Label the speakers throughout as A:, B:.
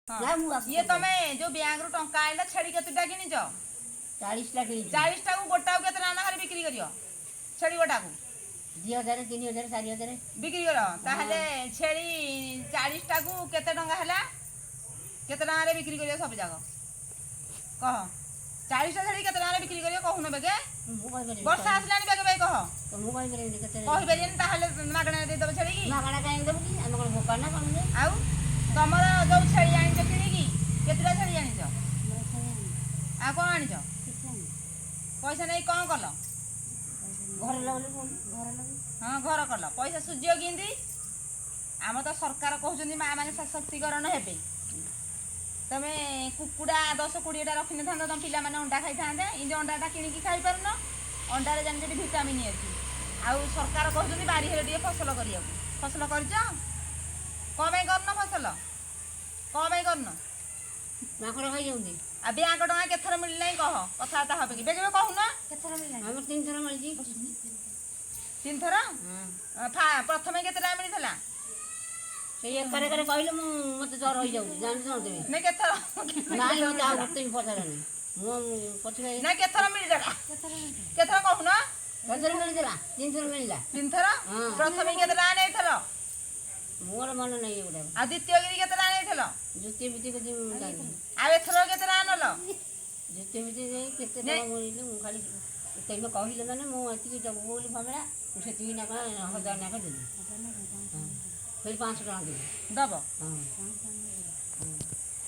A: ନା, ମୁଁ
B: ଇଏ ତମେ ଯୋଉ ବ୍ୟାଙ୍କରୁ ଟଙ୍କା ଆଣିଲ, ଛେଳି କେତେଟା କିଣିଛ?
A: 40ଟା କିଣିଛି।
B: 40ଟାକୁ ଗୋଟାକୁ କେତେ ଟଙ୍କା ଲେଖାରେ ବିକ୍ରି କରିବ ଛେଳି ଗୋଟାକୁ?
A: 2000, 3000, 4000।
B: ବିକ୍ରି କର। ତାହେଲେ ଛେଳି 40ଟାକୁ କେତେ ଟଙ୍କା ହେଲା? କେତେ ଟଙ୍କାରେ ବିକ୍ରି କରିବ ସବୁ ଯାକ କହ। 40ଟା ଛେଳି କେତେ ଟଙ୍କାରେ ବିକ୍ରି କରିବ କହୁନ ବେଗେ।
A: ମୁଁ କହିପାରିବି?
B: ବର୍ଷା ଆସିଲାଣି, ବେଗେ ବେଗେ କହ।
A: ମୁଁ କହିପାରିବିନି କେତେ।
B: କହିପାରିବେନି? ତାହେଲେ ମାଗଣାରେ ଦେଇଦବ ଛେଳି କି?
A: ମାଗଣା କାହିଁକି ଦେବୁ କି? ଆମେ କଣ ବୋକା ନା କଣ ଯେ?
B: ଆଉ ତମର ଯୋଉ ଛେଳି ଆଣିଛ କିଣିକି, କେତେଟା ଛେଳି ଆଣିଛ? ଆଉ କଣ ଆଣିଛ? ପଇସା ନେଇ କଣ କଲ?
A: ଘରେ ଲଗେଇଲେ କଣ? ଘରେ ଲଗେଇଲେ।
B: ହଁ, ଘର କଲ। ପଇସା ସୁଝିବ କେମିତି? ଆମ ତ ସରକାର କହୁଛନ୍ତି ମା ମାନେ ସଶକ୍ତିକରଣ ହେବେ। ତମେ କୁକୁଡ଼ା 10-20ଟା ରଖିନଥାନ୍ତ, ତମ ପିଲାମାନେ ଅଣ୍ଡା ଖାଇଥାନ୍ତେ। ଏମିତି ଅଣ୍ଡାଟା କିଣିକି ଖାଇପାରୁନ। ଅଣ୍ଡାରେ ଜାଣିଛ ଏଠି ଭିଟାମିନ୍ ଅଛି। ଆଉ ସରକାର କହୁଛନ୍ତି ବାରିଘରେ ଟିକେ ଫସଲ କରିବାକୁ। ଫସଲ କରିଛ? କଣ ପାଇଁ କରୁନ ଫସଲ? କଣ ପାଇଁ କରୁନ?
A: ମାଙ୍କଡ଼ ଖାଇଯାଉନ୍ତି।
B: ଆଉ ବ୍ୟାଙ୍କ ଟଙ୍କା କେଥର ମିଳିଲାଇଁ କହ। କଥାବାର୍ତ୍ତା ହବେ କି? ବେଗେ ବେଗେ କହୁନ।
A: ଆମର ତିନିଥର ମିଳିଛି।
B: ତିନିଥର? ପ୍ରଥମେ କେତେ ଟଙ୍କା ମିଳିଥିଲା?
A: ସେଇ ଏକାରେ ଏକାରେ କହିଲେ ମୁଁ ମତେ ଜର ହେଇଯାଉଛି, ଜାଣିଛୁ ଦେବି।
B: ନାଇଁ, କେଥର?
A: ନାଇଁ, ମତେ ଆଉ ଗୋଟେ ବି ପଚାରନି। ମୁଁ ପଛରେ।
B: ନାଇଁ, କେଥର ମିଳିଥିଲା, କେଥର କହୁନ?
A: କେଥର ମିଳିଥିଲା? ତିନିଥର ମିଳିଲା।
B: ତିନିଥର?
A: ହଁ।
B: ପ୍ରଥମେ କେତେ ଟଙ୍କା ନେଇଥିଲ?
A: ମୋର ମନେ ନାହିଁ ଏଗୁଡ଼ାକ।
B: ଆଉ ଦ୍ୱିତୀୟ କିରି କେତେ ଟଙ୍କା ନେଇଥିଲ?
A: ଦ୍ୱିତୀୟ ବିତି କେତେ ମୁଁ ଜାଣିନି।
B: ଆଉ ଏଥର କେତେ ଟଙ୍କା ନେଲ?
A: ଦ୍ୱିତୀୟ ବିତି ଯାଇ କେତେ ଟଙ୍କା ମିଳିଲେ, ମୁଁ ଖାଲି ତମେ କହିଲେ ମାନେ ମୁଁ ଏତିକି ଦେବୁ ବୋଲି ଭାବିଲା, ମୁଁ ସେତିକି ନେଖା 1000 ନେଖା ଦେବି। ହଁ, ସେଇ 500 ଟଙ୍କା ଦେବି।
B: ଦବ?
A: ହଁ।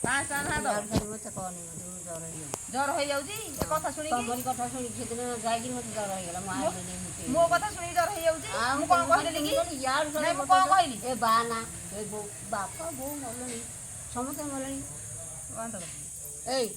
B: 500 ଟଙ୍କା ଦବ।
A: ଆଉ ଖାଲି ମତେ କହନି, ମତେ ମୁଁ ଜର ହେଇଯାଉଛି।
B: ଜର ହେଇଯାଉଛି ଏ କଥା ଶୁଣିକି?
A: ତମରି କଥା ଶୁଣିକି ସେଦିନ ଯାଇକି ମତେ ଜର ହେଇଗଲା। ମୁଁ ଆଇଲି।
B: ମୋ କଥା ଶୁଣିକି ଜର ହେଇଯାଉଛି? ମୁଁ କଣ କହିଦେଲି କି? ନାଇଁ, ମୁଁ କଣ କହିଲି?
A: ଏ ବାନା, ଏ ବୋଉ, ବାପା ବୋଉ ମଲେଣି, ସମସ୍ତେ ମଲେଣି।
B: ବନ୍ଦ କର।
A: ଏଇ।